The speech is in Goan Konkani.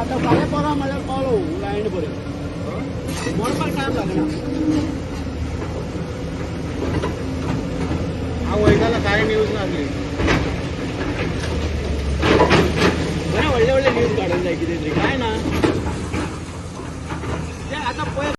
आतां फाल्यां परां म्हळ्यार पावलो लायन बरें मरपाक टायम लागना. हांव वयतालो कांय न्यूज नासली. बरें व्हडले व्हडले न्यूज काडूंक जाय कितें तरी, कांय ना. ते आतां पळय.